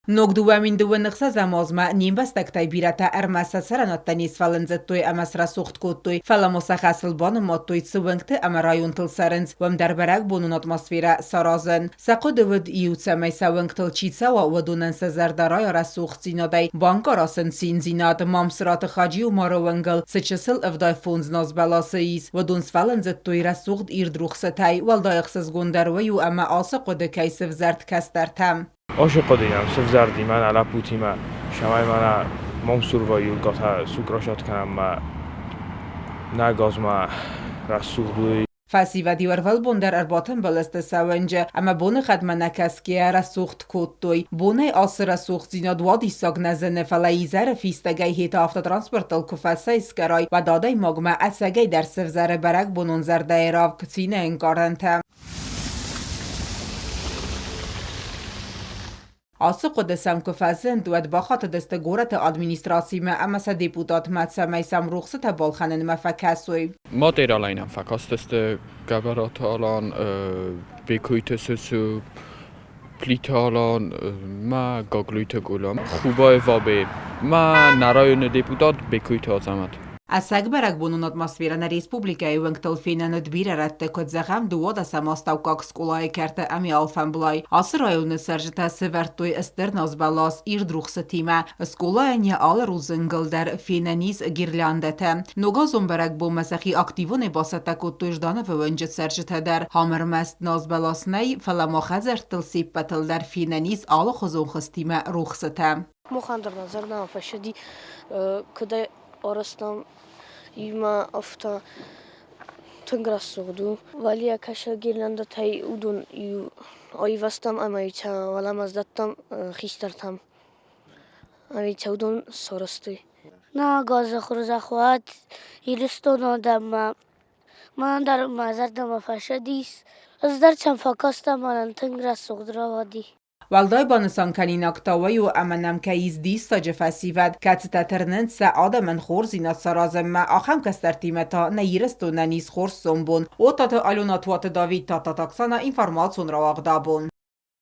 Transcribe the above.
Ног 2026 азмӕ не мбӕстӕгтӕй бирӕтӕ ӕрмӕст сӕ цӕрӕнуӕттӕ не сфӕлындзыдтой ӕмӕ срӕсугъд кодтой, фӕлӕ ма сӕ хӕсыл банымадтой, цы уынгты ӕмӕ районтыл цӕрынц, уым дӕр бӕрӕгбонон атмосферӕ саразын. Сӕ хъуыды уыд иу, цӕмӕй сӕ уынгтыл чи цӕуа, уыдонӕн сӕ зӕрдӕ райа рӕсугъддзинадӕй, банкъара сын циндзинад. Мамсыраты Хаджи-Умары уынгыл цы чысыл 75 назбӕласы ис, уыдон сфӕлындзыдтой рӕсугъд ирд рухсытӕй. Уӕлдай ӕхсызгондӕр уый у, ӕмӕ ацы хъуыды кӕй сывзӕрд кӕстӕртӕм. Ашы хъуыдыйӕн сывзӕрди мӕнӕ лӕппутимӕ, цӕмӕй мӕнӕ Мамсур вӕййы сукрасат кӕнӕм мӕ нӕ газмӕ рӕсугъд уый. Фӕсивӕд-иу ӕрвылбон дӕр ӕрбатымбыл сты сӕ уынджы ӕмӕ боныхъӕдмӕ нӕ кӕсгӕйӕ рӕсугъд кодтой. Бонӕй ацы рӕсугъддзинад уадиссаг нӕ зыны, фӕлӕ изӕры фистӕгӕй хеты автотранспортыл куы фӕцӕйскъӕрай, уӕд адӕймагмӕ ӕцӕгӕй дӕр сывзӕры бӕрӕгбонон зӕрдӕйы равг, цины ӕнкъарӕнтӕ. Ацы хъуыды сӕм куы фӕзынд, уӕд бахатыдысты горӕты администрацимӕ ӕмӕ сӕ депутатмӕ, цӕмӕй сӕм рухсытӕ балхӕнынмӕ фӕкӕсой. Материалӕй фӕкастысты Гӕбӕраты Алан, Бекъойты Сосо, Плиты Алан мӕ Гаглойты Голам, Хубаев Абе мӕ нӕ районы депутат Бекъойты Азӕмӕт. Ӕцӕг бӕрӕгбонон атмосферӕ нӕ республикӕйы уӕнгтыл фенӕн уыд бирӕ рӕтты, куыд зӕгъӕм, 12 астӕуккаг скъолайы кӕрты ӕмӕ алфӕмблай. Ацы районы цӕрджытӕ сӕвӕрдтой стыр назбӕлас ирд рухсытимӕ. Скъолайӕн йӕ алы рудзынгыл дӕр фенӕн ис гирляндӕтӕ. Ногазон бӕрӕгбонмӕ сӕхи активонӕй бацӕттӕ кодтой Ждановы уынджы цӕрджытӕ дӕр. Ам ӕрмӕст назбӕлас нӕй, фӕлӕ ма хӕдзӕрттыл се ппӕтыл дӕр фенӕн ис алыхуызон хуызтимӕ рухсытӕ. Махӕн дӕр нӕ зӕрдӕмӕ фӕцыди, куыд ӕй арӕзтам, имӕ афтӕ тынг рӕсугъд у. Валийӕ кӕсӕг гирляндӕтӕй уыдон иу аивӕзтам ӕмӕ иу уӕлӕмӕ сдӕттам хистӕртӕм. Ӕви уыдон сарӕзтой. Нӕ газы хорзӕх уӕд Ирыстоны адӕммӕ. Мӕнӕн дӕр мӕ зӕрдӕмӕ фӕцыдис. Ӕз дӕр сӕм фӕкастӕн, мӕнӕн тынг рӕсугъд рауади. Уӕлдай банысанкӕнинаг та уый у, ӕмӕ нӕм кӕй ис диссаджы фӕсивӕд, кӕцытӕ тырнынц сӕ адӕмӕн хорздзинад саразынмӕ, ахӕм кӕстӕртимӕ та нӕ Ирыстонӕн ис хорз сомбон. Отаты Алена, Туаты Давид, Тадтаты Оксана, информацион рауагъд абон.